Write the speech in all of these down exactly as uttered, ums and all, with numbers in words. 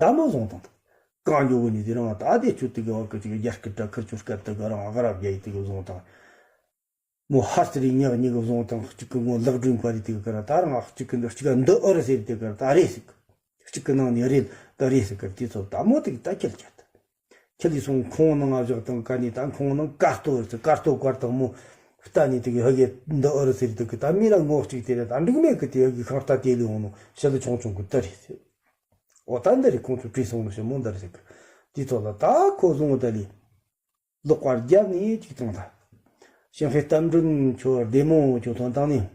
ད་མོ་བཟུང་དང་། གང་འགྱོ་གི་ནི་དེ་རང་ད་དེ་ཆུ་དེ་གི་བ་གི་ཅིག་རྒྱ་སྐད་དྲ་ཁུར་ཆུ་སྐད་དེ་གི་རང་ཨ་ག་ར་བརྒྱ་ཡི་དེ་གི་བཟུང་དང་། མོ་ཧར་སི་རི་ཉག་ཉིག་བཟུང་དང་གཅིག་གི་ངོ་ལག་སྒྲོན་ག་རེ་དེ་གི་ཀ་ར་ད་རང་གཅིག་གི་འདི་གཅིག་ག་འདི་ཨོ་རི་སེ་རི་དེ་གི་ཀ་ར་ད་རེད་ཟིག་གཅིག་གི་ནང་ནས་རེད་ད་རེད་ཟིག་གི་དེ་ཚོ་ད་མོ་དེ་གི་ད་ཁྱེར་ཁྱེར་ད། ཁྱེར་ལི་སོང་ཁོང་ནང་ང་བཞག་དང་ག་ནས་ད་ཁོང་ནང་ཀར་ཏོ་རེད་ཀར་ཏོ་ཀར་ཏོ་མོ་ལྟ་ནས་དེ་གི་ཧ་གི་འདི་ཨོ་རི་སེ་རི་དེ་གི་ད་མི་ལ་ངོ་གཅིག་དེ་རེད་ད་འགྲིག་མེད་གི་དེ་ཧ་གི་ཁང་ལྟ་དེ་ལི་འོང་ནོ་ཤ་ལི་ཆུང་ཆུང་གི་ད་རེད་ཟེར། འོ་ད་འདི་རེད་ཁོང་ཚོ་བྲིས་སོང་ནོ་ཞེ་མོ་འདི་རེད་ཟེར་གི། དེ་ཚོ་ལ་ད་ཁོ་བཟུང་བ་ད་ལི། ལོག་པར་རྒྱབ་ནས་ཅིག་བཏང་ད། ཞིང་ཧེ་རྟ་མགྲིན་ཁྱོད་བདེ་མོ་ཁྱོད་ཐོན་བཏང་ནས།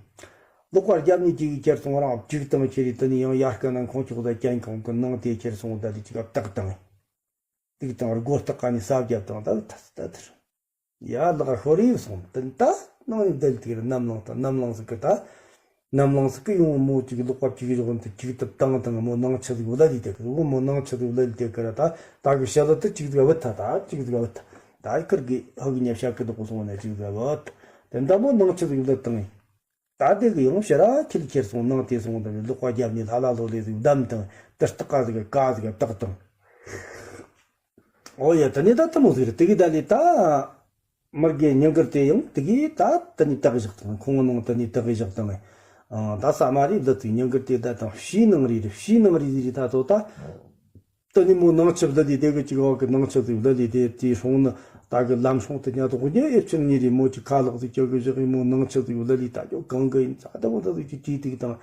ལོག་པར་རྒྱབ་ནས་ཅིག་ཁྱེར་སོང་རང་ཅིག་བཏང་ཁྱེར་རེ་དེ་ནས་ཡང་ཡར་ཀ་ན་ཁོང་ཆོག་ད་ཅན་ཁོང་གི་ནང་དེ་ཁྱེར་སོང་ད་དེ་ཅིག་བཏགས་བཏང་། ཏིག་དང་སྒོ་བཏགས་ཀ་ནས་ས་བརྒྱབ་བཏང་ད་ཐ་ད་དེར། ཡ་ལག་ཤོར་ཡིན་སོང་དེ་ད་ནང་ནས་བསྡད་དེར་ནམ་ལངས་ད་ནམ་ལངས་ཟིག་གི་ད། ནམ་ལངས་སུ་ཀི་ཡོང་མོ་ཅིག་ལོག་པ་ཅིག་གཞོགས་འདི་ཅིག་ཏུ་བཏང་དང་མོ་ནང་ཆུ་ཟིག་བླ་ལི་དེ་གི་འོ་མོ་ནང་ཆུ་ཟིག་བླ་ལི་དེ་གི་ར་ད་ད་གི་ཤ་ལ་དུ་ཅིག་ཟིག་བུད་ཐ་ད་ཅིག་ཟིག་བུད་ཐ་ད་ཁིར་གི་ཧ་གི་ཉབ་ཤ་གི་དོག་སོང་ནས་ཅིག་ཟིག་བུད་དེ་འདྲ་མོ་ནང་ཆུ་ཟིག་བླ་བཏང་ད་དེ་གི་ཡང་ཕྱིར་ར་ཁྱིལ་ཁྱེར་སོང་ནང་དེ་སོང་དང་ལོག་པ་རྒྱབ་ནས་ལྷ་ལྷ་ལོ་ལེ་ཟིག་བསྡམས་དང་དུ་སྟག་ཀ་ཟིག་ཀ་ཟིག་བཏགས་དང་། ཨོ་ཡ་ད་ནི་ད་དུ་མོ་ཟིག་རེད་དེ་གི་ད་ལི་ད། མི་དགེ་ཉིན་དཀར་དེ་ཡང་དེ་གིས་ད་དེ་ནས་དག་བཞག་དང་ཁོང་ནང་དེ་ནས་དག་བཞག་དང་། ཨང་ད་ས་མ་རི་འདི་ཚིག་ཉིན་དཀར་དེ་ད་དང་ཕྱིའི་ནང་རི་རི་ཕྱིའི་ནང་རི་རི་ད་ཚོ་ད། དེ་ནས་མོ་ནང་ཆུ་བླ་ལི་དེ་གི་ཅིག་འོག་གི་ནང་ཆུ་ཟིག་བླ་ལི་དེ་དེའི་སྲུང་ནི་ད་གི་ལམ་སྲུང་དེ་ཉ་དོག་ཉ་ཨེ་ཕྱིར་ཉེ་རི་མོ་ཅིག་ཁ་ལག་ཟིག་ཅོ་གི་བཞག་གི་མོ་ནང་ཆུ་ཟིག་བླ་ལི་ད་ཅོ་གང་གི་ཡིན་ཚ་ད་མོ་ད་ཟིག་ཅིག་དྲིས་དེ་གི་དང་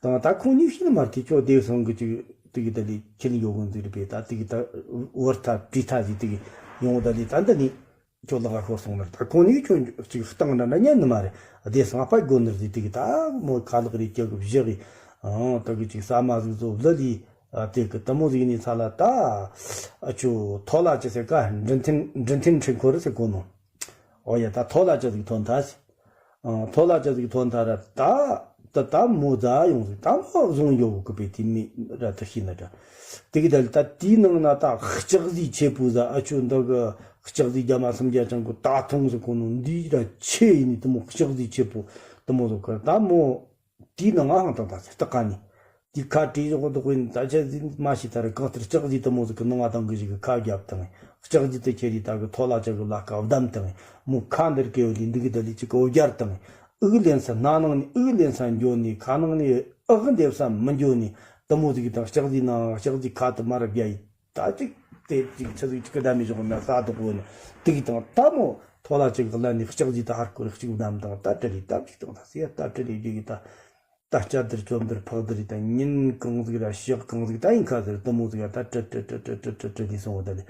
དང་ད་ཁོང་གཉིས་ཤི་ནི་མ་རེད་དེ་ཅོ་དེ་སོང་གི་ཅིག་དེ་གི་ད་ལི་ཁྱེད་ཡོ་གོ་ཟིག་རེད་པས་ད་དེ་གི་ད་བར་ཐ་བྲིས་ཐ་ཟིག་དེ་གི་ཡོང་ད་ལི་ད་འདི་ནི། ཁྱོད་ལག་ཤོར་སོང་ནར་ད་ཁོང་གཉིས་ཁྱོད་ཅིག་བཏང་འདྲ་འདྲ་ཉན་ནི་མ་རེད། སྡེ་སང་པ་དགོ་ནར་ཟིག་དེ་གི་ད་མོ་ཁ་ལག་རེ་སྐྱོ་གི་བཞག་གི། ཨང་ད་གི་ཅིག་ཟ་མ་ཟིག་བཟོ་བླ་ལི། དེ་གི་ད་མོ་ཟིག་ནི་ཚ་ལ་ད། ཨ་ཆུ་ཐོ་ལ་ཅི་ཟེར་ཀ་འདྲིན་ཐིན་འདྲིན་ཐིན་ཁྲིན་ཁོ་རི་ཟེར་གོ་ནོ། ཨོ་ཡ་ད་ཐོ་ལ་ཅི་ཟིག་ཐོན་ཐ་ཟེར། ཨང་ཐོ་ལ་ཅི་ཟིག་ཐོན་ཐ་ར་ད། ད་ད་མོ་ཟ་ཡོང་ཟིག་ད་མོ་བཟུང་ཡོད་གི་པས་དེ་མི་ར་ད་ཤི་ན་ད། དེ་གི་ད་ད་དེའི་ནང་ན་ད་ལྕགས་ཟིག་ཆེ་པོ་ཟ་ཨ་ཆུ་འདི་གི་ལྕགས་ཟིག་རྒྱ་མ་སུམ་བརྒྱ་ཅང་གི་ད་ཐུང་ཟིག་གོ་ནོ་འདི་ར་ཆེ་ཡིན་ནི་དེ་མོ་ལྕགས་ཟིག་ཆེ་པོ་དེ་མོ་ཟིག་གི་ད་མོ་དེའི་ནང་ང་ཧང་ཏང་ད་ཟེར་ད་ག་ནི་དེ་ཁ་བྲིས་ཡོད་གི་འདུག་གི་ད་ཆ་ཟིག་མ་ཤི་ད་ར་གང་ལྟར་ལྕགས་ཟིག་དེ་མོ་ཟིག་གི་ནང་ང་ཏང་གི་ཞིག་གི་ཁ་བརྒྱབ་དང་ལྕགས་ཟིག་དེ་ཁྱེར་ཡི་ད་གི་ཐོ་ལ་ཅག་གི་ལ་ཁ་བསྡམས་དང་མོ་ཁ་འདིར་གེ་ཡོད་ལི་འདི་གི་ད་ལི་ཅིག་གི་འོ་བརྒྱར་དང་། དབུགས་ལེན་ས་སྣ་ནང་ནས་དབུགས་ལེན་ས་འགྱོ་ནས་ཁ་ནང་ནས་ཨག་འདེབས་ས་མི་འགྱོ་ནས་དུ་མོ་ཟིག་དང་ལྕགས་ཟིག་ནང་ལྕགས་ཟིག་ཁ་དུ་མར་བརྒྱ་ཡི་ད་ཅིག་དེ་ཅིག་ཆུ་ཟིག་ཅིག་གི་ད་མི་ཞོག་ན་ས་དུ་གོ་ནས་དེ་གི་དང་ད་མོ་ཐོ་ལ་ཅིག་གི་ལ་ནས་ལྕགས་ཟིག་ད་ཧར་ཁོ་རེ་གཅིག་བསྣམས་དང་ད་དྲི་རི་ད་ཅིག་དང་ད་སེ་ད་དྲི་རི་རྒྱུ་གི་ད་ད་སྐྱ་དིར་བཅོམ་དིར་ཕག་དིར་རི་ད་ཉིན་གང་ཟིག་ར་ཞག་གང་ཟིག་ད་ཡིན་ཁ་ཟེར་དུ་མོ་ཟིག་ད་དྲི་དྲི་དྲི་དྲི་དྲི་དྲི་དྲི་ལས་སོང་བ་ད་ལས།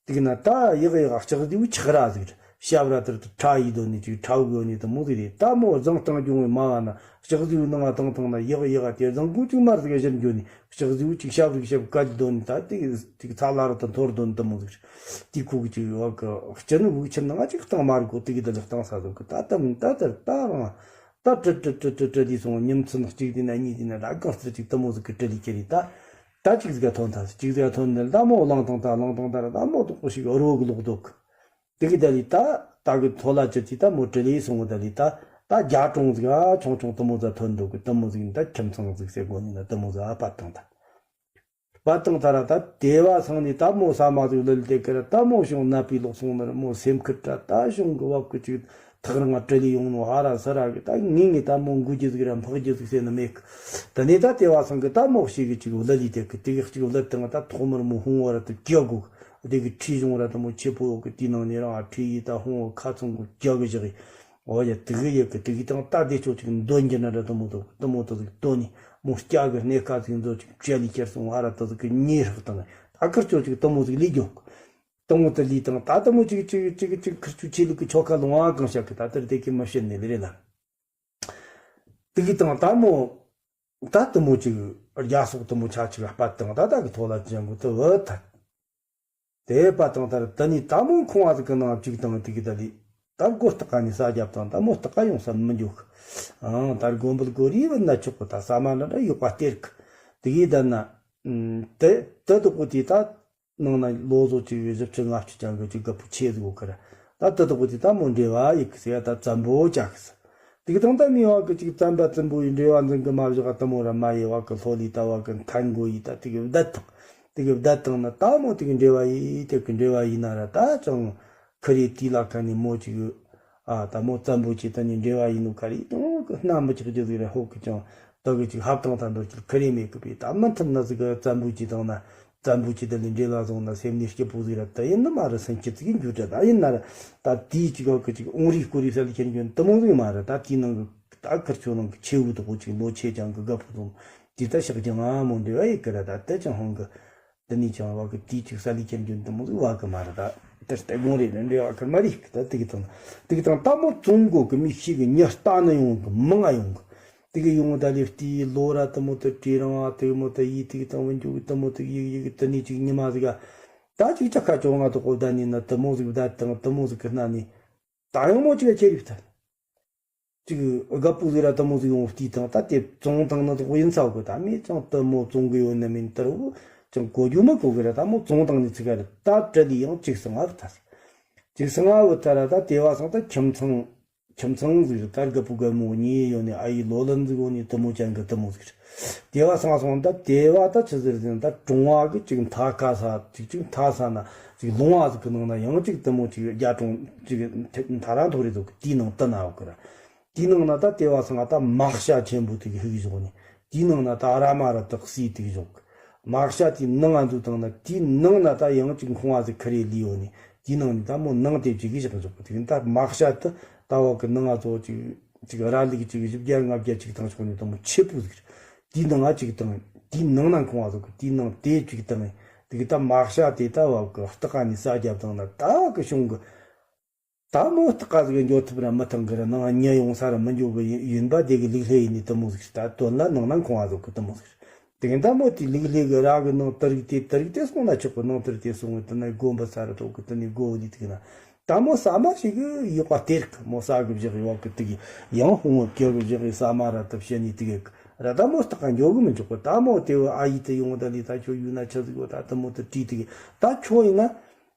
དེ་གི་ན་ད་ཡག་ཡག་ལྕགས་ཟིའུ་ཆག་ར་ཟིག་ཞབས་ར་དེར་དུ་ཁྲ་ཡི་དོ་ནི་ཅིག་ཁྲ་བུ་གི་ནི་དུ་མོ་ཟིག་རེད། ད་མོ་བཟང་སྟངས་སྐྱོང་བའི་མ་བ་ན་ལྕགས་ཟིའུ་ནང་ང་བཏང་བཏང་ན་ཡག་ཡག་དེ་བཟང་གོ་ཅིག་མར་ཟིག་གཞིར་འགྱོ་ནི་ལྕགས་ཟིའུ་ཅིག་ཞབས་རིག་ཞབས་བཀའ་ལི་དོ་ནི་ད་དེ་ཅིག་ཚ་ལ་ར་དུ་འཐོར་དོ་ནི་དུ་མོ་ཟིག་རེད། དེ་ཁུག་ཅིག་བ་གི་སྤྱི་ནི་བུག་ཆེན་ནང་ཅིག་བཏང་མར་གོ་དེ་གི་ད་ལི་བཏང་ས་ཟིག་གི་ད་དམ་ད་དར་ད་རང་ད་དྲི་དྲི་དྲི་དྲི་དྲི་དེ་སོང་ཉིན་མཚན་གཅིག་དེ་ན་གཉིས་དེ་ན་ད་གང་ལྟར་ཅིག་དུ་མོ་ཟིག་གི་དྲི་ལི་ཁྱེར་རེད་ད། ད་ཅིག་ཟིག་ག་ཐོན་ཐལ་ཅིག་ཟིག་ག་ཐོན་ནས་ད་མོ་བླངས་བཏང་ད་བླངས་བཏང་ད་ར་ད་མོ་དོག་པོ་ཞིག་རོ་གི་ལོག་འདུག་དེ་གི་ད་ལི་ད་ད་གི་ཐོ་ལ་ཅི་ཅི་ད་མོ་དྲི་ལི་སོང་གི་ད་ལི་ད་ད་རྒྱ་གྲོང་ཟིག་ཨ་ཆུང་ཆུང་དུ་མོ་ཟ་ཐོན་འདུག་གི་དུ་མོ་ཟིག་ད་ཁྱིམ་ཚང་ཟིག་ཟེར་གོ་ནི་ན་དུ་མོ་ཟ་ཨ་པ་བཏང་ད། པ་བཏང་ད་ར་ད་དེ་བ་སང་ནི་ད་མོ་ས་མ་ཟིག་ལི་ལི་དེ་གི་ར་ད་མོ་ཤོང་ན་པི་ལོག་སོང་ན་ར་མོ་སེམས་ཁུར་དྲ་ད་ཤོང་གི་བབ་གི་ཅིག་ཐག་རིང་ང་དྲི་ལི་ཡོང་ནོ་ཧ་ར་ས་ར་གི་ད་ངེས་ངེས་ད་མོ་འགུལ་རྒྱུ་ཟིག་ར་འཕག་རྒྱུ་ཟིག་ཟེར་ནི་མེད་གི། ད་ནི་ད་དེ་བ་སང་གི་ད་མོ་ཞིག་གི་ཅིག་ལི་ལི་དེ་གི་དེ་གི་ཅིག་ལི་དང་ད་ཐོག་མར་མོ་ཧོང་བ་ར་ད་རྒྱག་གོ་གི་དེ་གི་ཁྲི་གཞུང་ར་ད་མོ་ཆེ་པོ་ཡོད་གི་དེ་ནང་ནས་རང་ཨ་ཁྲི་ཡི་ད་ཧོང་བ་ཁ་ཚང་གོ་རྒྱག་གི་བཞག་གི། འོ་ཡ་དེ་གི་ཡོད་གི་དེ་གི་དང་ད་དེ་ཆོ་ཅིག་འདོན་རྒྱུ་ན་ར་ད་མོ་ད་ད་མོ་ད་ཟིག་དོན་ནི་མོ་སྐྱ་གི་སྣེ་ཁ་ཟིག་མཛོ་ཅིག་བཅད་ལི་ཁྱེར་སོང་ཨ་ར་ད་ཟིག་གི་ཉེ་ཧྲག་དང་ད་ཁུར་ཆོ་ཅིག་ད་མོ་ཟིག་ལི་རྒྱོག་དང་པོ་དེ་ལི་དང་ད་དེ་མོ་ཅིག་ཅིག་ཅིག་ཅིག་ཁུར་ཆུ་ཆེ་ལུག་གི་ཆོ་ཁ་ལོང་བ་གང་བྱ་གི་ད་དེར་དེ་གི་མི་བཤད་ནི་ལི་རེད་ལ། དེ་གི་དང་ད་མོ་ད་དེ་མོ་ཅིག་རྒྱ་སོག་དེ་མོ་ཆ་ཅིག་སྤད་དང་ད་ད་གི་ཐོ་ལ་ཅན་གོ་དེ་བུད་ཐལ། དེ་པ་དང་ད་ད་ནི་ད་མོ་ཁོང་བ་ཟིག་གི་ནང་ཅིག་དང་དེ་གི་ད་ལི་ད་སྒོ་སྟག་ཁ་ནི་ས་རྒྱབ་དང་ད་མོ་སྟག་ཁ་ཡོང་ས་མི་འཇུག་ཨང་ད་དགོན་པ་སྒོ་རི་བུད་ན་ཆོག་གི་ད་ས་མ་འདྲ་འདྲ་ཡོད་པ་སྟེར་གི་དེ་གི་ད་ན་དེ་དེ་དུ་གོ་དེ་ད། ནང་ན་ལོ་ཟོ་ཅིག་བཞི་བཅུ་ལྔ་བཅུ་ཅང་གི་ཅིག་རྒད་པོ་ཆེ་ཟིག་ཡོད་ཀི་ར། ད་དེ་དག་པོ་དེ་ད་མོ་འབྲེལ་བ་ཡིག་གི་ཟེར་ཡ་ད་བཙན་པོ་ཅག་གི་ཟེར། དེ་གི་དང་ད་མི་བ་གི་ཅིག་བཙན་པ་བཙན་པོ་ཡི་འབྲེལ་བ་འཛིན་གི་མ་བཞག་ད་མོ་ར་མ་ཡི་བ་གི་ལྷོ་ལི་ད་བ་གི་མཐའ་མགོ་ཡི་ད་དེ་གི་བསྡད་དང་། དེ་གི་བསྡད་བཏང་ན་ད་མོ་དེ་གི་འབྲེལ་བ་ཡིན་དེ་གི་འབྲེལ་བ་ཡིན་ན་ར་ད་ཅང་ཁི་རེ་དེ་ལ་ཁ་ནས་མོ་ཅིག་ཨ་ད་མོ་བཙན་པོ་ཅིག་ད་ནི་འབྲེལ་བ་ཡིན་ནོ་ཁ་རེ་དང་གི་སྣ་མི་ཆགས་རྒྱུ་ཟིག་ར་ཧོ་གི་ཅང་ད་གི་ཅིག་ཧབ་བཏང་ད་འདོད་ཅིག་ཁི་རེ་མེད་གི་པས། ད་མི་མཐུན་ན་ཟིག་གི་བཙན་པོ་ཅིག་བཏང་ན་བཙན་པོ་ཅིག་ད་ལས་འབྲེལ་བ་བཟུང་ན་སེམས་ནས་སྐྱིད་པོ་ཟིག་ར་ད་ཡིན་ནི་མ་ར་སེམས་སྐྱིད་ཟིག་འགྱུར་དྲ་ད་ཡིན་ན་ར་ད་དེའི་ཅིག་ག་གི་ཅིག་ཨོང་རི་ཀུ་རི་ས་ལི་ཁྱེར་རྒྱུ་དུ་མོ་ཟིག་མ་ར་ད་དེའི་ནང་གི་ད་ཁིར་ཆོ་ནང་གི་ཆེ་བོ་དོ་གོ་ཅིག་ལོ་ཆེ་ཅང་གི་དགའ་པོ་དང་དེ་ད་ཤག་ཅང་ཨ་མོ་འབྲེལ་བ་ཡི་གི་ར་ད་ད་ཅང་ཧོང་གི་དེ་ནས་ཅང་བ་གི་དེའི་ཅིག་ས་ལི་ཁྱེར་རྒྱུ་དུ་མོ་ཟིག་བ་གི་མ་ར་ད་ད་སྟེ་དགོང་རེ་ནི་འབྲེལ་བ་གི་མ་རིག་གི་ད་དེ་གི་དང་དེ་གི་དང་ད་མོ་བཙོང་གོ་གི་མི་ཤི་གི་ཉི་ལྟ་ན་ཡོང་གི་མང་ང་ཡོང་གི་དེ་གི་ཡོང་ད་ལི་ཏི་ལོ་ར་དུ་མོ་དུ་བྲིས་རང་ཨ་དུ་མོ་དུ་ཡི་དུ་གི་དང་བུ་འཇུག་གི་དུ་མོ་དུ་ཡི་ཡི་གི་དུ་ནི་ཅིག་ཉི་མ་ཟིག་ག་ད་ཅིག་ཅག་ཁ་ཅོ་ང་དུ་ཀོ་ད་ནི་ན་དུ་མོ་ཟིག་བདའ་དང་དུ་མོ་ཟིག་གི་སྣ་ནི་ད་ཡང་མོ་ཅིག་ཁྱེར་ཡིབ་ད་ཅིག་དགའ་པོ་ཟིག་ར་དུ་མོ་ཟིག་ཡོང་བལྟས་དང་ད་དེ་བཙོང་དང་ན་དུ་ཀོ་ཡིན་ཚ་གོ་ད་མི་ཅང་དུ་མོ་བཙོང་གི་ཡོད་ན་མིན་དུ་རུ་ཅང་གོ་རྒྱུ་མི་གོ་གི་ར་ད་མོ་བཙོང་དང་ནི་ཚིག་ག་ར་ད་བྲལ་ལི་ཡང་ཅིག་སང་ཨ་བུ་ད་ཅིག་སང་ཨ་བུ་ད་ར་ད་དེ་བ་སང་ད་ཁྱིམ་ཚང་། ཁྱིམ་ཚང་ཟིག་རེད། ད་རྒད་པོ་རྒད་མོ་གཉིས་ཡོད་ནས་ཨ་ཡི་ལོ་ལོན་ཟིག་ཡོད་ནས་དུ་མོ་ཅན་གི་དུ་མོ་ཟིག་རེད། དེ་བ་སང་སོང་ད་དེ་བ་ད་ཆི་ཟེར་ཟེར་ན་ད་གྲོང་བ་གི་ཅིག་མཐའ་ཁ་ས་ཅིག་ཅིག་མཐའ་ས་ན་ཅིག་ལུང་བ་ཟིག་གི་ནང་ན་ཡང་ཅིག་དུ་མོ་ཅིག་རྒྱ་གྲོང་ཅིག་མཐའ་ར་མཐོ་རེ་ཟིག་གི་དེའི་ནང་དུ་ན་ཡོད་གི་ར། དེའི་ནང་ན་ད་དེ་བ་སང་ད་མ་ཤ་ཆེན་པོ་དེ་གི་ཧིག་བཞག་ནས་དེའི་ནང་ན་ད་ར་མ་ར་དག་སི་དེ་གི་བཞག་གི། མ་ཤ་དེའི་ནང་ང་འཛུལ་བཏང་ན་དེའི་ནང་ན་ད་ཡང་ཅིག་ཁང་བ་ཟིག་ཁ་རེ་ལི་ཡོད་ནས་དེའི་ནང་ནས་ད་མོ་ནང་དེ་ཅིག་གི་བཞག་བཞག་གི། དེ་ད་མ་ཤ་དུ་ད་བ་གི་ནང་ང་ཚོ་ཅིག་ཅིག་ར་ལིག་ཅིག་བཞི་བརྒྱ་ལྔ་བརྒྱ་ཅིག་བཏང་ཆོག་ནས་དུ་མོ་ཆེ་པོ་ཟིག་རེད། དེའི་ནང་ང་ཅིག་བཏང་། དེའི་ནང་ན་ཁང་བ་ཟིག་གི་དེའི་ནང་དེ་ཅིག་བཏང་། དེ་གི་ད་མ་ཤ་དེ་ད་བ་གི་སྟག་ཁ་ནས་ས་རྒྱབ་བཏང་ན་ད་བ་གི་གཞུང་གི་ད་མོ་སྟག་ཁ་ཟིག་འགྱོ་ཐུབ་ར་མི་ཐང་གི་ར་ནང་ང་ཉལ་ཡོང་ས་ར་མི་འགྱོ་གི་ཡིན་པ་དེ་གི་ལིག་ལྷེ་ཡིན་ནི་དུ་མོ་ཟིག་རེད། ད་དོན་ལ་ནང་ན་ཁང་བ་ཟིག་གི་དུ་མོ་ཟིག་རེད། དེ་གི་ད་མོ་དེ་ལིག་ལྷེ་གི་ར་གི་ནང་དུ་རིག་དེ་དུ་རིག་དེ་སོང་ན་ཆོག་གི། ནང་དུ་རིག་དེ་སོང་བའི་དུ་ན་སྒོ་འབུ་ས་ར་ཐོག་གི་དུ་ནི་སྒོ་འདི་དུ་གི་ན་ད་མོ་ཟ་མ་ཞིག་གི་ཡོད་པ་སྟེར་གི། མོ་ཟ་གི་བཞག་ཡོད་གི་དུ་གི་ཡང་ཧོང་བ་ཀྱོ་གི་བཞག་གི་ཟ་མ་ར་དུ་བཤད་ནི་དུ་གི་ར། ད་མོ་སྟག་ཁ་འགྱོ་གི་མི་འཇུག་གི། ད་མོ་དེ་བ་ཨ་ཡི་དུ་ཡོང་ད་ལི་ད་ཁྱོད་ཡུལ་ན་ཆ་ཟིག་ཡོད་ད་དུ་མོ་དུ་བྲིས་དུ་གི་ད་ཁྱོད་ཡིན་ན།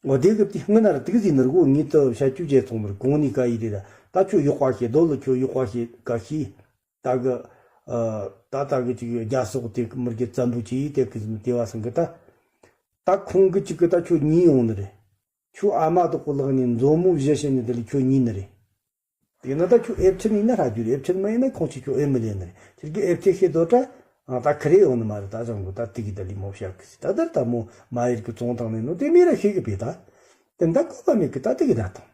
འོ་དེ་གི་དེ་སྔོན་ན་ར་དེ་གི་ཟིན་ནི་ར་གོ་ངེད་དུ་བྱ་ཅུ་བྱས་ཚོང་མར་གོང་ནས་ག་ཡི་རེད་ར། ད་ཁྱོད་ཡོག་པ་ཤེས་རྡོ་ལ་ཁྱོད་ཡོག་པ་ཤེས་ག་ཤེས། ད་གི་ཨ་ད་ད་གི་ཅིག་རྒྱ་སོག་དེ་གི་མི་རྒྱ་བཙན་པོ་ཅི་ཡི་དེ་གི་ཟིན་དེ་བ་སང་གི་ད། ད་ཁོང་གི་ཅིག་གི་ད་ཁྱོད་གཉིས་ཡོང་ནི་རེད། ཁྱོད་ཨ་མ་དོག་པོ་ལག་ནས་མཛོ་མོ་བཞི་བྱས་ནས་དེ་ལ་ཁྱོད་གཉིས་ནི་རེད། དེ་ན་ད་ཁྱོད་ཨེབ་ཆི་ནི་ན་ཧྲ་རྒྱུ་རེད། ཨེབ་ཆི་མ་ཡིན་ན་ཁོང་ཆི་ཁྱོད་ཨེ་མི་ལེ་ནི་རེད། ཁྱེད་ཀྱི་ཨེབ་ཆི་ཤེས་དོ་ཏྲ། ཨ་ད་ཁ་རེ་ཡོང་ནི་མ་རེད། ད་ཅང་གོ་ད་དེ་གི་ད་ལི་མོ་བཤད་གི་སི་ད་དར་ད་མོ་མ་ཡེར་གི་བཙོང་བཏང་ནས་ནོ་དེ་མི་ར་ཤེས་གི་པས་ད། དེ་འདྲ་གོ་བ་མེད་གི་ད་དེ་གི་ད་དང་།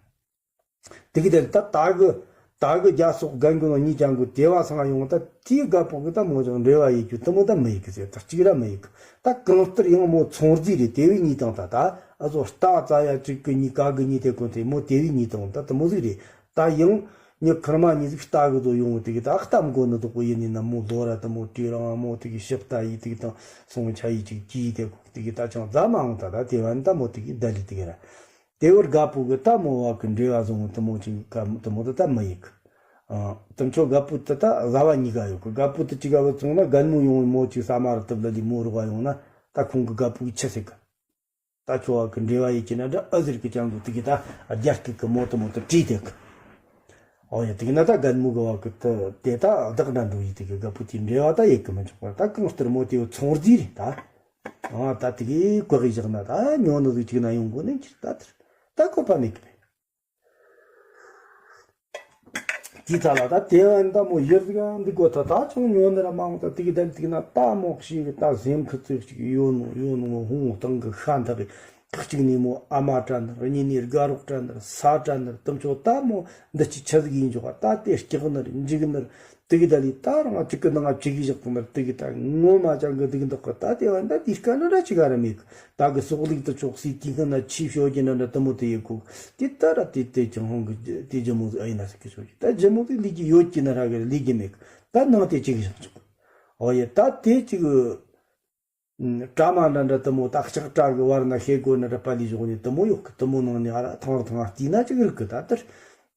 དེ་གི་ད་ད་ད་གི་ད་གི་རྒྱ་སོག་རྒན་གོ་ནོ་གཉིས་ཀྱང་གོ་དེ་བ་སང་ཡོང་ད་དེའི་དགའ་པོ་གི་ད་མོ་ཅང་འབྲེལ་བ་ཡེ་རྒྱུ་དེ་མོ་ད་མི་ཡེ་གི་ཟེར་ད་གཅིག་ར་མི་ཡེ་གི། ད་གང་ལྟར་ཡང་མོ་ཚོང་རྫས་རེད། དེ་བས་གཉིས་དང་ད་ད་ཨ་ཟོ་རྟ་ཙ་ཡ་གཅིག་གི་གཉིས་ཀ་གི་གཉིས་དེ་གོ་དེ་མོ་དེ་བས་གཉིས་དང་ད་དེ་མོ་ཟིག་རེད། ད་ཡང་ཉི་ཁར་མ་ཉི་ཟིག་རྟ་གི་དོ་ཡོང་དེ་གི་ད་གཏམ་གོ་ནི་དོག་པོ་ཡིན་ནི་ན་མོ་ལོ་ར་དེ་མོ་དྲི་རང་མོ་དེ་གི་ཞིབ་ལྟ་ཡི་དེ་གི་དང་སོང་ཆ་ཡི་ཅིག་གི་དེ་གོ་དེ་གི་ད་ཅང་རྫ་མ་འོང་ད་ད་དེ་བ་ནི་ད་མོ་དེ་གི་ད་ལི་དེ་གི་ར། དེ་བར་དགའ་པོ་གི་ད་མོ་བ་གི་འབྲེལ་བ་བཟང་བོ་དེ་མོ་ཅིག་ག་དེ་མོ་དེ་ད་མི་ཡིག་ཨ་དེ་ཚོ་དགའ་པོ་དེ་ད་བཟའ་བ་གཉིས་ཀ་ཡོད་གི། དགའ་པོ་དེ་ཅིག་ག་བ་བཙོང་ན་རྒན་མོ་ཡོང་བའི་མོ་ཅིག་ས་མ་ར་དེ་བ་ལ་ལི་མོ་རོགས་བ་ཡོང་ན་ད་ཁོང་གི་དགའ་པོ་གི་ཆི་ཟེར་གི། ད་ཁྱོ་བ་གི་འབྲེལ་བ་ཡིན་གྱི་ན་འདྲ་ཨ་ཟེར་གི་ཅང་གི་དེ་གི་ད་རྒྱ་སྐད་གི་མོ་དེ་མོ་དེ་བྲིས་དེ་གི། ཨོ་ཡ་དེ་གི་ན་ད་རྒན་མོ་གི་བ་གི་དེ་དེ་ད་བདག་འདྲ་འགྲོ་ཡི་དེ་གི་དགའ་པོ་དེའི་འབྲེལ་བ་ད་ཡེ་གི་མི་འཇོག་པ་ད་གང་ལྟར་མོ་དེ་ཚོང་རྫས་རེད་ད། ཨ་ད་དེ་གི་བཀག་གི་བཞག་ན་ད་ཉོ་ནི་ཟིག་ཅིག་ན་ཡོང་དགོ་ནི་ཁྱེར་ད་དེར་ད་བཀོད་པ་མེད་གི་རེད། དེའི་ཐ་ལ་ད་དེ་བ་ད་མོ་ཡུལ་ཟིག་འདི་གོ་ད་ད་ཅང་ཉོ་ནི་ར་མང་ད་དེ་གི་ད་དེ་གི་ན་ད་མོ་ཞིག་ད་སེམས་ཁུ་ཚིག་ཅིག་ཡོད་ནོ་ཡོད་ནོ་ཧོང་བཏང་གི་ཤ་འདག་གི་གཅིག་ནས་མོ་ཨ་མ་དྲན་ནི་ར་གཉིས་ནས་དགའ་རོགས་དྲན་ནི་ར་ས་དྲན་ནི་ར་དུམ་ཆོ་ད་མོ་འདི་ཅི་ཆ་ཟིག་ཡིན་འཇོག་ད་དེ་སྐྱག་ནི་ར་འཇིག་ནི་ར། དེ་གི་ད་ལི་ད་རང་གཅིག་གི་ནང་ང་བཅུག་གི་བཞག་ཏུ་མར་དེ་གི་ད་ངོ་མ་ཅང་གི་དེ་གི་འདོག་གི་ད་དེ་བ་ད་དེ་དཀའ་ནི་ར་ཅི་ག་ར་མེད་གི། ད་གི་སོག་ལིག་ཏུ་ཆོག་སི་དེ་གི་ན་ཆི་ཤོ་གི་ན་འདྲ་དུ་མོ་དེ་ཡེ་གོ་དེ་ད་ར་དེ་དེ་ཅང་ཧོང་གི་དེ་ཇི་མོ་ཟིག་ཨ་ཡིན་ན་ཟིག་གི་ཆོག་གི་ད་ཇི་མོ་དེ་ལི་གི་ཡོད་ཀྱི་ན་ར་གི་ལི་གི་མེད་གི། ད་ནང་དེ་ཅི་གི་བཞག་ཆོག་གི། ཨོ་ཡེ་ད་དེ་ཅི་གི། ཨུམ། གྲ་མ་འདྲ་འདྲ་དུ་མོ་ད་ལྕགས་གྲ་གི་བར་ན་ཤེལ་སྒོ་ན་འདྲ་པ་ལི་ཞོག་ནི་དུ་མོ་ཡོད་གི། དུ་མོ་ནང་ནི་ཨ་ར་ཐང་ར་ཐང་ཨ་བལྟས་ན་ཅིག་རིག་གི། ད་ལྟར་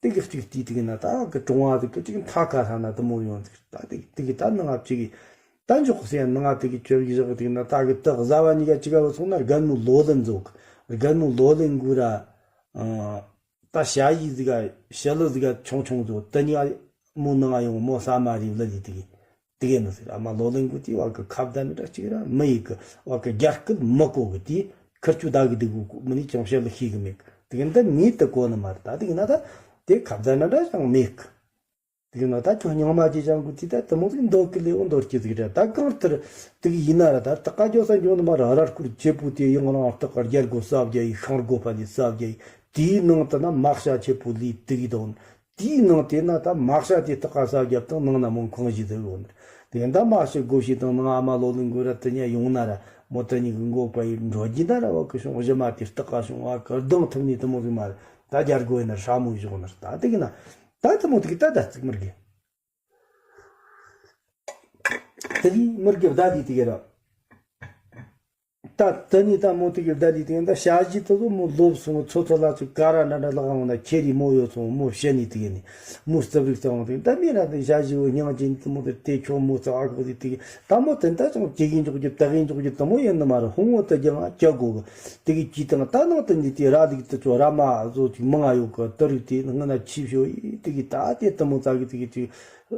དེ་གི་གཅིག་བལྟས་དེ་གི་ན་ད་གི་གྲོང་བ་དེ་གི་ཅིག་མཐའ་ཁ་ས་ན་དུ་མོ་ཡོང་ཟིག་ད་དེ་གི་དེ་གི་ད་ནང་ཨ་ཅིག་གི་ད་འཇོག་སེ་ནང་ཨ་དེ་གི་ཅོ་གི་བཞག་གི་དེ་གི་ན་ད་གི་དག་བཟའ་བ་གཉིས་ཀ་ཅིག་ག་བ་སོང་ན་རྒན་མོ་ལོ་ལེན་ཟོག་རྒན་མོ་ལོ་ལེན་གུ་ར། ཨ་ད་ཞ་ཡི་ཟིག་ག་ཞི་ལི་ཟིག་ག་ཆུང་ཆུང་ཟོག་དེ་གཉིས་ཨ་མོ་ནང་ཨ་ཡོང་མོ་ས་མ་རི་ལི་ལི་དེ་གི། དེ་གས་ནི་ཟེར། ཨ་མ་ལོ་ལོན་གི་དེ་བ་གི་ཁ་བརྡ་ནི་འདྲ་གཅིག་ར་མི་ཡི་གི་བ་གི་རྒྱ་སྐད་མི་གོ་གི་དེ་ཁུར་ཆུ་ད་གི་དེ་གི་མི་ནི་ཅང་བཤད་ལ་ཤེས་གི་མེད་གི། དེ་གས་འདི་མི་དེ་གོ་ནི་མ་རེད། ད་དེ་གི་ན་ད་དེ་ཁ་བརྡ་ན་འདྲ་ཅང་མེད་གི། དེ་གི་ན་ད་ཁྱོད་རྙིང་མ་ཅིག་ཅང་གི་དེ་ད་དེ་མོ་ཟིག་འདོད་གི་ལེའོ་འདོད་ཀྱི་ཟིག་རེད། ད་གང་ལྟར་དེ་གི་ཡིན་ན་ར་ད་ད་ཀ་ཅོ་ས་འཇོག་ནི་མ་ར་ར་སྐོར་ཆེ་པོ་དེ་ཡང་རང་སྟག་ག་རྒྱལ་སྒོ་ས་བརྒྱ་ཡི་ཤང་སྒོ་པ་ལས་ས་བརྒྱ་ཡི་དེའི་ནང་དུ་ན་མག་ཤ་ཆེ་པོ་ལས་དེ་གི་དང་། དེའི་ནང་དེ་ན་ད་མག་ཤ་དེ་སྟག་ག་ས་བརྒྱབ་དང་ནང་ན་མོ་ཁང་བཞི་ཟིག་ཡོད་ནི། དེ་ད་མག་ཤ་སྒོ་ཕྱེ་དང་ནང་ཨ་མ་ལོ་ལོན་གོ་ར་དེ་ཉ་ཡོང་ན་ར་མོ་དེ་གཉིས་གི་མགོ་པ་ཡི་འགྲོ་རྒྱུ་ན་ར་བ་གི་བྱུང་བཞི་མ་དེ་སྟག་ག་བྱུང་བ་གི་ལྡང་ཐུབ་ནི་དེ་མོ་ཟིག་མ་རེད། ད་རྒྱལ་སྒོ་ཡིན་ན་ཧྲ་མོ་བཞག་ནི་རེད། ད་དེ་གི་ན་ད་དེ་མོ་དེ་གི་ད་ད་ཙིག་མི་རྒྱུ། དེ་གི་མི་རྒྱུ་ད་དེ་དེ་གི་ར། ད་དེ་ནི་ད་མོ་དེ་གི་ད་དེ་དེ་གི་ད་ཞ་ཞི་དེ་ཚོ་མོ་ལོབས་སོང་། ཚོ་ཚོ་ལ་ཚོ་ཀ་ར་འདྲ་འདྲ་ལག་འོང་ན་ཁྱེར་རི་མོ་ཡོད་སོང་། མོ་བཤད་ནི་དེ་གི་ནི་མོ་རྩབ་རིག་རྩ་འོང་དེ་ད་མི་ར་དེ་ཞ་ཞི་བོ་སྙིང་རྗེ་དེ་མོ་དེ་དེ་ཁྱོ་མོ་རྩ་བ་གོ་དེ་དེ་གི་ད་མོ་དེ་ད་ཅང་ཇེ་གི་འཇོག་རྒྱུ་ད་གི་འཇོག་རྒྱུ་དེ་མོ་ཡིན་ནི་མ་རེད། ཧོང་བོ་དེ་རྒྱང་ང་སྐྱ་གོ་གི་དེ་གི་ཅི་དང་ད་ནང་དེ་ནི་དེ་ར་ལིག་དེ་ཚོ་ར་མ་བཟོ་ཅིག་མང་ང་ཡོད་གི། དེ་རིག་དེ་ང་ན་ཆི་ཤོ་ཡི་དེ་གི་ད་དེ་དེ་མོ་རྩ་གི་དེ་གི་ཅི།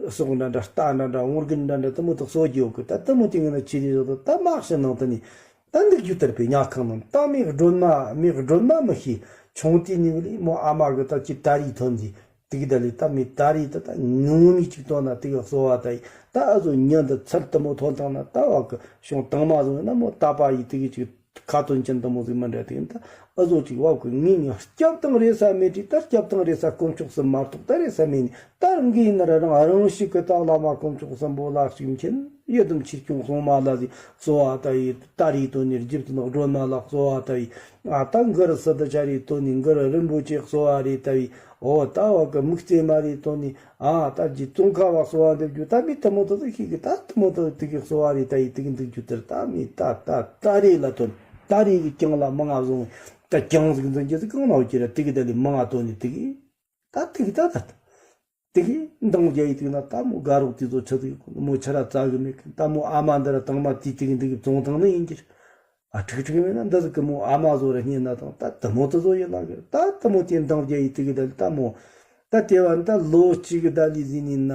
སོག་འདྲ་འདྲ་རྟ་འདྲ་འདྲ་འོང་རྒན་འདྲ་འདྲ་དེ་མོ་དག་གསོ་རྒྱུ་ཡོད་གི། ད་དེ་མོ་དེ་ངན་ན་ཆི་རི་རོ་དོ་ད་མག་ཤ་ནང་དུ་ནི་ད་འདུག་རྒྱུ་དར་པའི་ཉལ་ཁང་ནང་ད་མི་སྒྲོན་མ་མི་སྒྲོན་མ་མི་ཤི་ཆུང་དུས་ནི་གི་ལི་མོ་ཨ་མ་གི་ད་ཅི་ད་རི་ཐོན་ཟི་དེ་གི་ད་ལི་ད་མི་ད་རི་ད་ད་ངུ་མི་ཅིག་ཐོན་ན་དེ་གི་གསོ་བ་ད་ཡི་ད་ཨ་ཟོ་ཉིན་དུ་ཚར་དེ་མོ་ཐོན་ཐང་ན་ད་བ་གི་བྱུང་དང་མ་ཟོ་ན་མོ་ད་པ་ཡི་དེ་གི་ཅིག་ཁ་ཏོན་ཅན་དུ་མོ་ཟིག་མི་འདྲ་དེ་ཡིན་ད་ཨ་ཟོ་ཅིག་བབ་གི་ངེད་གཉིས་སྐྱབས་དང་རེ་ས་མེད་དྲིས་ད་སྐྱབས་དང་རེ་ས་དཀོན་མཆོག་གསུམ་མ་གཏོགས་ད་རེ་ས་མེད་ནི་ད་འགི་ཡིན་ན་ར་རང་རང་ཞིག་གི་ད་བླ་མ་དཀོན་མཆོག་གསུམ་པོ་ལ་ཞིག་མཁྱེན་ཡི་དམ་ཆོས་སྐྱོང་སྲུང་མ་ལ་ཟིག་གསོལ་བ་ད་ཡི་ད་རེ་དོན་ནི་རྒྱུད་དུ་ནག་སྒྲོལ་མ་ལ་གསོལ་བ་ད་ཡི་ཨ་ད་འགི་རུ་སི་ཏུ་ཆ་རེ་དོན་ནི་འགི་རུ་རིན་པོ་ཆེ་གསོལ་བ་རེ་ད་ཡི་ཨོ་ད་བ་གི་མིག་རྩེ་མ་རེ་དོན་ནི། ཨ་ད་ཀྱི་ཙོང་ཁ་བ་གསོལ་བ་འདེབས་རྒྱུ་ད་མི་དེ་མོ་དེ་ཚོ་ཤེས་གི་ད་དེ་མོ་དེ་དེ་གི་གསོལ་བ་རེ་ད་ཡི་དེ་གི་འདུག་རྒྱུ་དེར་ད་མི་ད་ད་ད་རེ་ལ་དོན་ད་རེ་གི་རྐྱང་ལ་མང་ང་བཟུང་ད་རྐྱང་ཟིག་འཛིན་རྒྱུ་ཟིག་གང་ན་ཡོད་ཀྱི་ར་དེ་གི་ད་ལི་མང་ང་དོན་ནི་དེ་གི་ད་དེ་གི་ད་ད་དེ་གི་འདང་རྒྱ་ཡི་དེ་ན་ད་མོ་དགའ་རོགས་དེ་ཚོ་ཆི་ཟིག་མོ་ཆི་ར་རྩ་གི་མེད་གི་ད་མོ་ཨ་མ་འདི་ར་དང་མ་དེ་དེ་གི་འདུག་གི་བཙོང་དང་ནི་ཡིན་གྱི་ར། ཨ་ཁྲིག་ཁྲིག་མེད་ན་འདི་ཟིག་གི་མོ་ཨ་མ་བཟོ་ར་རྙེད་ན་དང་ད་དེ་མོ་དེ་བཟོ་ཡིན་ལ་གི་ད་དེ་མོ་དེ་འདང་རྒྱ་ཡི་དེ་གི་ད་ལི་ད་མོ་ད་དེ་བ་ད་ལོ་གཅིག་གི་ད་ལི་ཟིན་ནི་ན་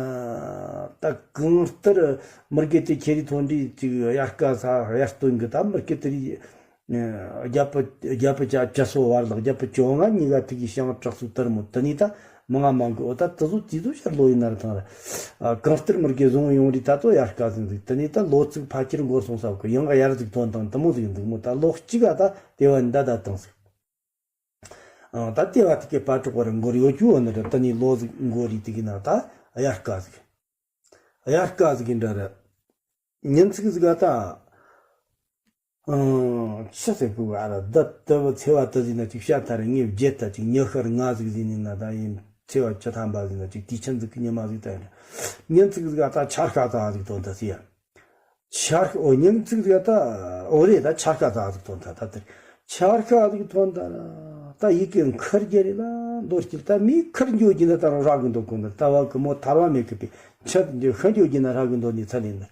ད་གང་ལྟར་མི་རྒྱུད་དེ་ཁྱེར་རི་ཐོན་འདྲི་ཅིག་དབྱར་ཁ་ས་དབྱར་སྟོན་གི་ད་མི་རྒྱུད་དེ་རི་རྒྱ་པི་རྒྱ་པི་ཅ་ཅ་སོ་བར་ལག་རྒྱ་པི་ཅོ་ང་གཉིས་ཀ་དེ་གི་ཤང་དྲག་སུ་དར་མོ་དེ་ནི་ད། མང་ང་མང་གི་འོ་ད་དེ་ཚོ་དེ་ཚོ་ཤར་ལོ་ཡིན་ན་ར་ཐང་ར། ཨ་གང་ལྟར་མི་རྒྱུད་བཟུང་ཡོང་རི་ད་ཚོ་དབྱར་ཁ་ཟིན་ཟིག་དེ་ནས་ད་ལོ་ཚིགས་ཕ་ཁྱེར་འགོར་སོང་ས་གི་ཡང་ག་དབྱར་ཟིག་ཐོན་དང་དེ་མོ་ཟིག་འདུག་མོ་ད་ལོ་གཅིག་ག་ད་དེ་བ་འདའ་ད་བཏང་ཟིག་ཨ་ད་དེ་བ་དེ་གི་པ་གྲོགས་པ་ར་འགོར་ཡོད་རྒྱུ་འོ་ན་ར་དེ་ནས་ལོ་ཟིག་འགོར་རི་དེ་གི་ན་ད་དབྱར་ཁ་ཟིག་དབྱར་ཁ་ཟིག་གི་འདྲ་ར། ཉིན་ཚིགས་ཟིག་ག་ད། ཨང་། ཆི་ཟེར་གི་བ་ར་ད་ལྟ་བུ་ཚེ་བ་ད་ཟིན་ན་ཅིག་བཤད་ཐ་རེ་ངས་བརྗེད་ད་ཅིག་ཉི་ཤར་ང་ཟིག་ཟིན་ནི་ན་ད་ཡིན་ཚེ་བ་བཅུ་ཐམ་པ་ཟིན་ན་ཅིག་དུས་ཆེན་ཟིག་གི་ཉི་མ་ཟིག་ད་ཡིན། ཉིན་ཚིགས་ཟིག་ག་ད་འཆར་ཁ་ད་ཟིག་ཐོན་ད་སི་ཡ། འཆར་ཁ་ཨོ་ཉིན་ཚིགས་ཟིག་ག་ད་ཨོ་རེད་ད་འཆར་ཁ་ད་ཟིག་ཐོན་ད་ད་དེར་འཆར་ཁ་ཟིག་ཐོན་ད་ད་ཡི་གེ་འཁར་རྒྱ་རེད་ལ་མདོར་བསྐྱིལ་ད་མི་འཁར་འགྱོ་གི་ན་ད་རང་རག་གི་འདུག་གོ་ན་ད་བ་གི་མོ་ཐར་བ་མེད་གི་པའི་ཆད་འདི་ཤ་འགྱོ་གི་ན་རག་གི་འདུག་ནི་ཚ་ལེན་ན།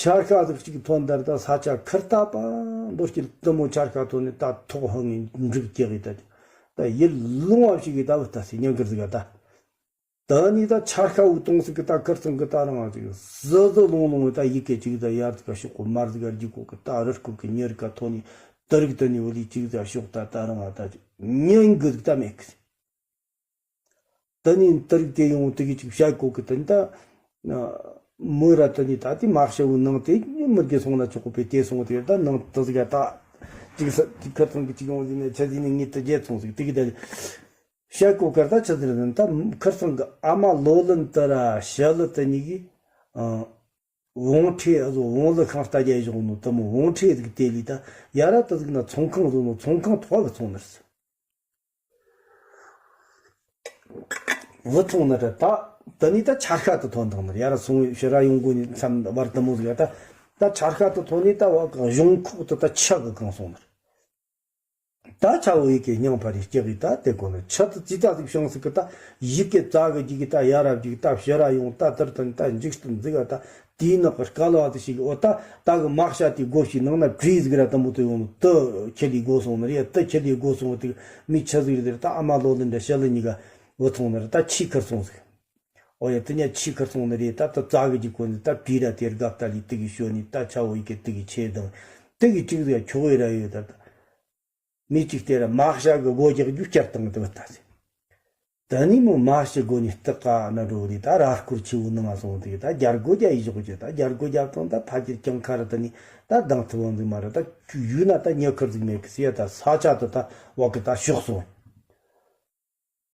འཆར་ཁ་ཟིག་གཅིག་ཐོན་དར་ད་ས་ཆ་ཁིར་ད་པ་མདོ་སྐྱིད་དུ་མོ་འཆར་ཁ་ཐོན་ནས་ད་ཐོག་ཧང་ངེ་འབྲུག་སྐྱེ་གི་ད་ད་ཡིད་ལུང་བ་ཞིག་གི་ད་བུ་ད་སི་ཉང་ཁིར་ཟིག་ད། ད་ནི་ད་འཆར་ཁ་བུ་གཏོང་ཟིག་གི་ད་ཁིར་ཚང་གི་ད་རང་ང་ཟིག་ཟི་ཟི་ལོང་ལོང་གི་ད་ཡི་གེ་ཅིག་ད་ཡར་ཟིག་ག་ཤོག་གོ་མར་ཟིག་ག་རྒྱུག་གོ་གི་ད་རི་སྐོར་གི་ཉེ་རི་ཀ་ཐོན་ནས་ད་རིག་ད་ནི་བུ་ལི་ཅིག་ད་ཤོག་ད་ད་རང་ང་ད་ཉན་གི་ཟིག་ད་མེད་གི། དེ་ནས་དེ་རིགས་དེ་ཡོང་དེ་གི་ཅིག་བཤད་གོ་གི་དེ་ནི་ད། མོ་ར་དེ་ནི་ད་དེ་མ་བཤད་བོ་ནང་དེ་མི་དགེ་སོང་ན་ཆོག་གོ་པས་དེ་སོང་དེ་ད་ནང་དེ་ཟིག་ད། ཅིག་ས་ཅིག་ཁ་ཚང་གི་ཅིག་ཡོང་ཟིན་ནས་ཆ་ཟིན་ནས་ངས་དེ་རྒྱལ་སོང་ཟིག་དེ་གི་ད། བཤད་གོ་གར་ད་ཆ་ཟིན་ད་ཁར་ཚང་གི་ཨ་མ་ལོ་ལོན་དེ་ར་ཞི་ལི་དེ་གཉིས་གི། བོང་ཁྲེ་ཨ་ཟོ་བོང་ལི་ཤང་རྟ་རྒྱལ་བཞུགས་ནོ་དེ་མོ་བོང་ཁྲེ་ཟིག་དེ་ལི་ད་ཡ་ར་དེ་ཟིག་ན་ཚོང་ཁང་བཟོ་ནོ་ཚོང་ཁང་ཐོག་གི་ཚོང་ནར་ཟིག་བུ་ཐོང་ན་ད་ད་ནི་ད་འཆར་ཁ་དུ་ཐོན་དང་ནི་ཡར་སོང་ཕྱི་ར་ཡོང་དགོས་ནི་མཚམས་བར་དུ་མོ་ཟིག་ད་ད་འཆར་ཁ་དུ་ཐོན་ནི་ད་བ་གཞུང་ཁོག་ཏུ་ད་ཆུ་གི་གང་སོང་ནི་ད་ཆ་བོ་ཡི་གེ་སྙིང་ཕ་རི་སྐྱེ་གི་ད་དེ་གོ་ནི་ཆུ་དུ་ཙི་ད་ཟིག་བྱུང་ཟིག་གི་ད་ཡི་གེ་རྩ་གི་ཅིག་གི་ད་ཡ་རབས་ཅིག་ད་ཕྱི་ར་ཡོང་ད་དར་དང་ད་འཇིག་རྟེན་ཟིག་ག་ད། དེའི་ནང་གི་སྐལ་བ་དེ་ཞིག་འོ་ད་ད་གི་མག་ཤ་དེ་སྒོ་ཞིག་ནང་ན་བྲིས་ཟིག་ར་དམ་པོ་དེ་ཡོང་ནོ་དུ་ཁྱེད་ལས་སྒོ་སོང་ནི་རེད། དུ་ཁྱེད་ལས་སྒོ་སོང་བ་དེ་མི་ཆ་ཟིག་རེད། ད་ཨ་མ་ལོ་ལི་འདྲ་ཤ་ལི་གཉིས་ཀ་འུ་ཚོང་ནི་རེད། ད་ཆི་ཁར་སོང་ཟིག་ཨོ་ཡ་དེ་ཉ་ཆི་ཁར་སོང་ནི་རེད། ད་ད་ཙག་གི་ཅིག་གོ་ནི་ད་བྲིས་ར་དེར་དགའ་ལྟ་ལི་དེ་གི་ཤོ་ནི་ད་ཆ་བོ་ཡི་གེ་དེ་གི་ཆེ་དང་དེ་གི་ཅིག་ཟིག་ཆོག་ཡི་ར་ཡོད། ད་ད་མི་ཅིག་དེ་ར་མ་ཤ་གི་སྒོ་རྒྱག་རྒྱུ་བསྐྱར་བཏང་དེ་བ་ད་ཟེ། ད་ནི་མོ་མ་ཤི་སྒོ་ནི་སྟག་ག་ན་འགྲོ་ནི་ད་ར་སྐོར་ཆི་བོ་ནང་ང་སོང་དེ་ད་རྒྱ་སྒོ་རྒྱ་ཡི་ཞོག་ཅེ་ད་རྒྱ་སྒོ་རྒྱ་བཏང་ད་ཕ་ཁྱེར་ཀྱང་ཁ་ར་ད་ནི་ད་དང་ཐུ་བོ་འདི་མ་ར་ད་ཡུལ་ན་ད་ཉེ་ཁར་ཟིག་མེད་གི་སི་ཡ་ད་ས་ཆ་ད་ད་བ་གི་ད་ཤོག་སོང་།